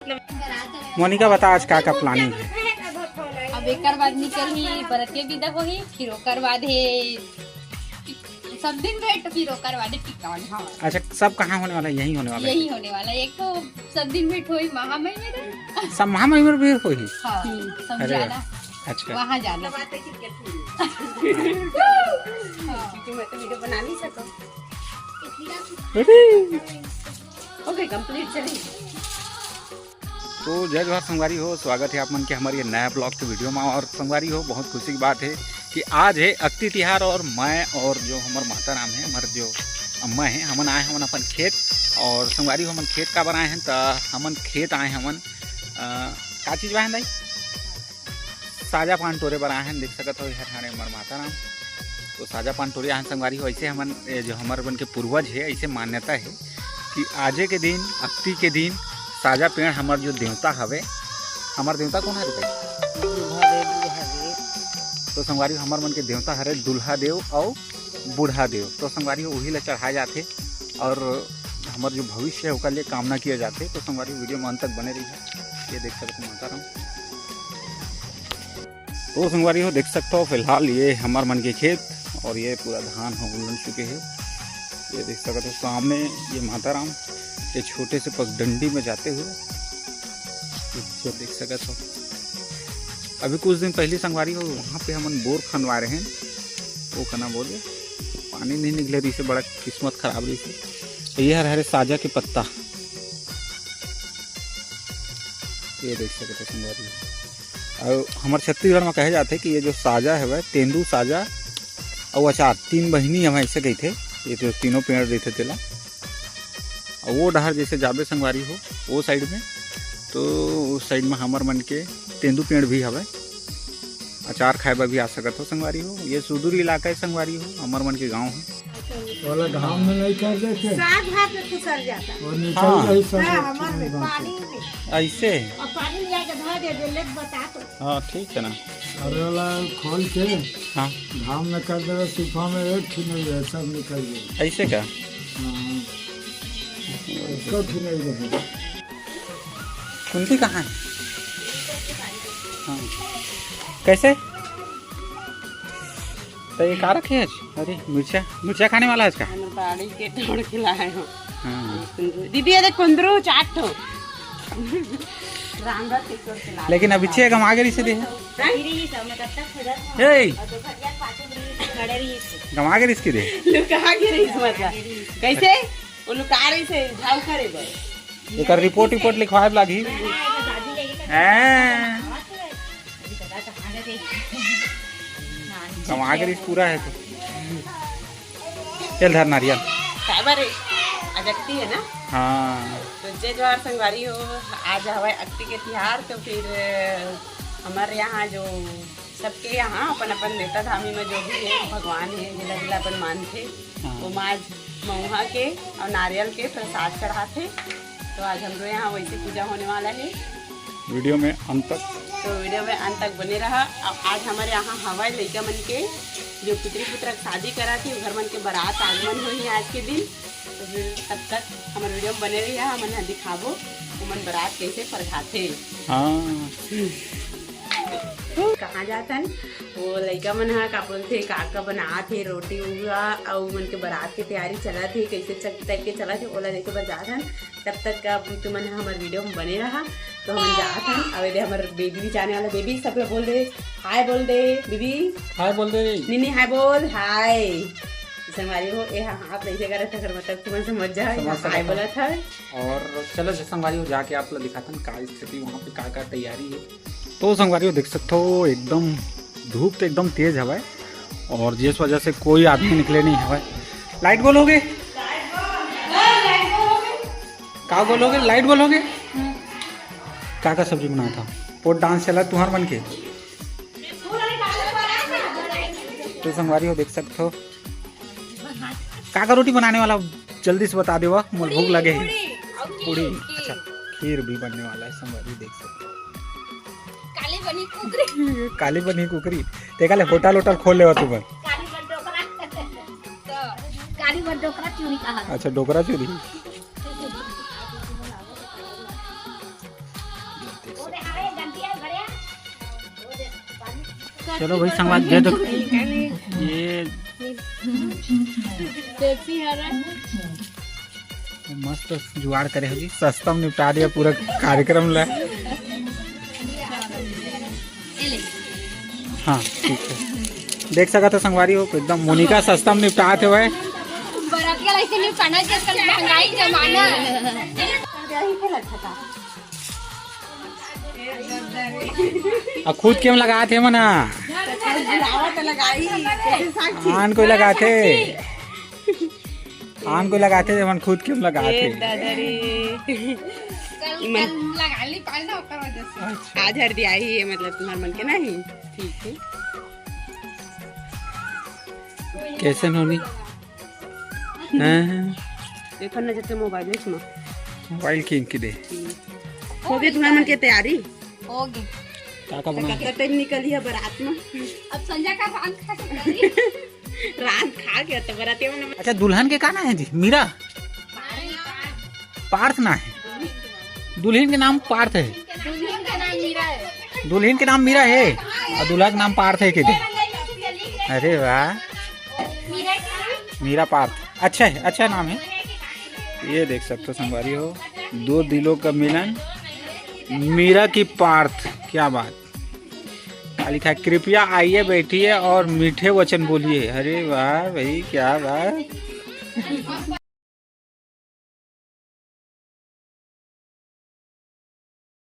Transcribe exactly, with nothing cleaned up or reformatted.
मोनिका, बता, आज का का planning है? अब एकर बाद निकलही, बरतिया विदा होही, फिर ओकर बाद हे सब दिन भेंट, फिर ओकर बाद टिकट। हाँ। अच्छा, सब कहाँ होने वाला है? यहीं होने वाला है? यही होने वाला है। एक तो सब दिन भेंट होही महामहिम में। सब महामहिम में भी होही? हाँ, सब अरे जाना। अच्छा। वहाँ जाना। हाँ। क्योंकि मैं तो वीडियो बना नहीं सकूँ। अरे। ओके, कंप्लीट चलिए। तो जय जोहार संगवारी हो, स्वागत है आप मन के हमारे ये नया ब्लॉग के वीडियो में। और संगवारी हो, बहुत खुशी की बात है कि आज है अक्ति तिहार और मैं और जो हमार माता राम है, हमारे जो अम्मा है, हमन आए हमन अपन खेत। और संगवारी हो, हमन खेत का बनाए हैं, तो हमन खेत आए हमन, अ, का चीज बनाए हैं दाई? साजा पान टोरे बर आए हन, देख सकत हो, एहर हरे हमर माता राम। तो साजा पान टोरे आए हन संगवारी हो, ऐसे हमन, ए, जो हमर मन के पूर्वज हे, ऐसे मान्यता हे कि आजे के दिन, अक्ति के दिन, साजा पेड़ हमर जो देवता हवे, हमर देवता कौन हरे भाई? दूल्हा देव, बूढ़ा देव। तो संगवारी हो, हमर मन के देवता हरे दूल्हा देव अउ बूढ़ा देव। तो संगवारी हो, उही ला चढ़ाए जाथे और हमर जो भविष्य है, ओकर लिए कामना किया जाथे। तो संगवारी हो, वीडियो में अंत तक बने रहिए। ये देख सकते हो माता राम। तो संगवारी हो, देख सकते हो, फिलहाल ये हमार मन के खेत और ये पूरा धान हो उलड़ चुके हैं। ये देख सकते हो सामने, ये माता राम, ये छोटे से पगडंडी में जाते हुए, ये देख सकते हो। अभी कुछ दिन पहले संगवारी हो, वहाँ पे हमन बोर खनवा रहे हैं, वो कना बोले, पानी नहीं निकले रही से, बड़ा किस्मत खराब रही से। तो ये हर हरे साजा के पत्ता, ये देख सकते हो संगवारी हो। और हमारे छत्तीसगढ़ में कहे जाते कि ये जो साजा है वह तेंदू साजा और अचार, तीन बहिनी हमें ऐसे कही थे। ये तो तीनों पेड़ रही थे तेला। और वो डहर जैसे जाबे संगवारी हो, वो साइड में, तो उस साइड में हमर मन के तेंदू पेड़ भी हवे। अचार खाए बर भी आ सकत हो संगवारी हो। ये सुदूर इलाका है संगवारी हो, हमर मन के गांव है। ओला घाम में नहीं कर देते। साग भात में खुसर जाता। और नीचे हाँ। रही सब हाँ, हमार में पानी में। ऐसे? और पानी में जाके धर दे, दे, ले बता तो। हाँ, ठीक है ना। अरे ओला खोल के हाँ। घाम में कर देवे, सूखा में एक ठो नहीं रहे, सब निकल गए। ऐसे का? हाँ। एको ठो नहीं रहे। कुंती कहाँ है? हाँ। कैसे? तो ये का रखे है आज? अरे, मिर्चा, मिर्चा खाने वाला है आज का? हम बाड़ी के तोड़ के लाए हो। हाँ। दीदी, ये देख कुंदरू चाट हो। रामदास के तोड़ के लाए। लेकिन अभी छे गमा के इसे दे है। हाँ? ए! गमा के रिस के दे। लुका के रिस मतलब। कैसे? वो लुका रही से झाऊ करे बर। एकर रिपोर्ट, रिपोर्ट लिखवाए लागही। हैं। कमा के रिस पूरा है तो। चल धर नारियल। काबर अजकती है ना? हाँ। तो जय जोहार संगवारी हो, आज हवाए अक्ति के तिहार, तो फिर हमारे यहाँ जो सबके यहाँ अपन अपन देवता धामी में जो भी है भगवान है, जिला जिला अपन मानथे, हाँ। वो आज मऊहा के और नारियल के प्रसाद चढ़ाथे। तो आज हमरो यहाँ वैसे पूजा होने वाला है। वीडियो में अंत तक। तो वीडियो में अंत तक बने रहा। अब आज हमारे यहाँ हवाई लइका मन के जो पुत्री पुत्र शादी करा थे, घर मन के बारात आगमन होही आज के दिन। तो फिर तब तक हमारे वीडियो में बने रहिए, हमन ह दिखाबो ओमन बारात कैसे फरकाथे। हाँ। कहाँ जाथन, वो लइका मन ह का बोलथे, का का बनात हे, रोटी उहा, अउ मन के बारात के तैयारी चलत हे, कैसे चक-, टाइप के चलत हे, ओला देखे बर जाथन। तब तक का तुमन ह हमर वीडियो में बने रहा। तो हमन जाथन, अब एदे हमर बेबी भी जाने वाला। बेबी, सब ला बोल दे, हाय बोल दे बेबी। हाय बोल दे। नीनी, हाय बोल, हाय। संगवारी हो, ए हा हाथ ऐसे करत हे, एकर मतलब तुमन समझ जा, समझ हाय सकत हो। बोलत हे। और चलो जी संगवारी हो, जाके आप लोग दिखातन का स्थिति वहाँ पे, का का तैयारी है। तो संगवारी हो, देख सकते हो एकदम धूप तो एकदम तेज हवा है और जिस वजह से कोई आदमी निकले नहीं हवा है। लाइट गोल हो गे? का गोल हो गे? लाइट गोल हो गे? का का सब्जी बनाया था? पोट डांस चला तुहार मन के। तो संगवारी हो, देख सकते हो का का रोटी बनाने वाला, जल्दी से बता देवा, मोर भूख लगे है। पूड़ी, पूड़ी, पूड़ी। अच्छा, खीर भी बनने वाला है संगवारी, देख सकते हो। काली बनी कुकरी। काली बनी कुकरी। ते काले होटल, होटल खोल लेवा तुमन। काली बन डोकरा। तो काली बन डोकरा चूरी कहा। अच्छा, डोकरा चूरी। चलो भाई, संगवारी, ये देखो, ये मस्त जुगाड़ करे हे जी, सस्ता में निपटा दिया पूरा कार्यक्रम ला। हाँ, ठीक है, देख सकत हो संगवारी हो, एकदम मोनिका सस्ता में निपटात हे भाई। बरतिया लाइसे नहीं करना, आजकल महंगाई जमाना। आ खुद के म लगात हे मना। आन कोई लगात हे, आन कोई लगात हे, मन खुद के म लगात हे। आज हर दिया ही है, मतलब तुम्हार मन के नहीं। ठीक है। कैसे नोनी? हैं? देखो ना जते मोबाइल में। मोबाइल किन के दे। हो गई तुम्हार मन के तैयारी? हो गई। का का बना? कब तक निकली है बारात में? अब संजय का रात खा के निकली। रात खा गया तो बारात में। अच्छा, दुल्हन के का नाम है जी? मीरा? पार्थ ना है। दुल्हन के नाम पार्थ है। दुल्हन का नाम मीरा है। दुल्हन के नाम मीरा है और दूल्हा के नाम पार्थ है के दे। अरे वाह, मीरा पार्थ, अच्छा है, अच्छा नाम है। ये देख सकते हो संगवारी हो, दो दिलों का मिलन, मीरा की पार्थ, क्या बात। का लिखा है, कृपया आइए बैठिए और मीठे वचन बोलिए। अरे वाह भाई, क्या बात।